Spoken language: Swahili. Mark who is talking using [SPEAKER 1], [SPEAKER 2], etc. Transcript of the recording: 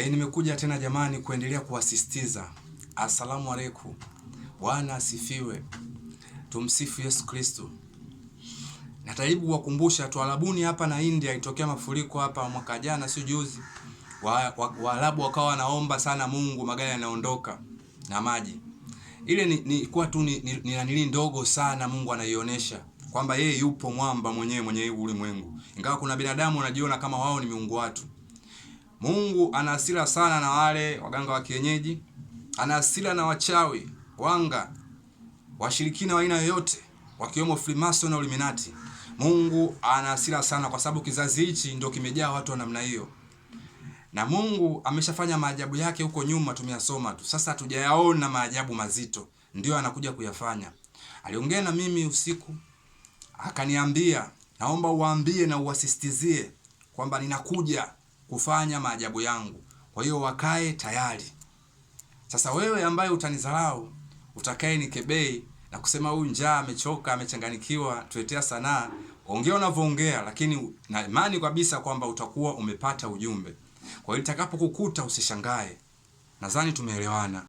[SPEAKER 1] Nimekuja tena jamani kuendelea kuwasisitiza. Asalamu alaikum. Bwana asifiwe. Tumsifu Yesu Kristo. Najaribu kuwakumbusha Tuarabuni hapa na India ilitokea mafuriko hapa mwaka jana, si juzi. Waarabu wakawa wanaomba sana Mungu, magari yanaondoka na maji. Ile ni kuwa tu ni nanili ndogo sana, Mungu anaionyesha kwamba yeye yupo mwamba mwenyewe mwenye ulimwengu, ingawa kuna binadamu wanajiona kama wao ni miungu watu. Mungu ana hasira sana na wale waganga wa kienyeji, ana hasira na wachawi, wanga, washirikina wa aina yoyote, wakiwemo Freemason na Illuminati. Mungu ana hasira sana kwa sababu kizazi hichi ndio kimejaa watu wa namna hiyo. Na Mungu ameshafanya maajabu yake huko nyuma, tumeyasoma tu. Sasa hatujayaona maajabu mazito, ndio anakuja kuyafanya. Aliongea na mimi usiku akaniambia, naomba uwaambie na uwasisitizie kwamba ninakuja kufanya maajabu yangu, kwa hiyo wakae tayari. Sasa wewe ambaye utanidharau, utakaye nikebei na kusema huyu njaa amechoka, amechanganikiwa, tuletea sanaa, ongea unavyoongea, lakini na imani kabisa kwamba utakuwa umepata ujumbe. Kwa hiyo itakapokukuta usishangae. Nadhani tumeelewana.